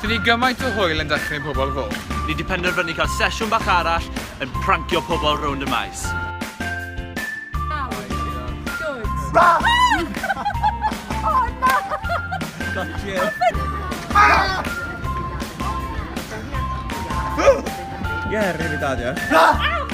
Gaethon ni gymaint o hwyl yn dychryn pobl ddo. Ni 'di penderfynu cael sesiwn bach arall yn prancio pobl rownd y maes. Got you. Yeah, really da, diolch.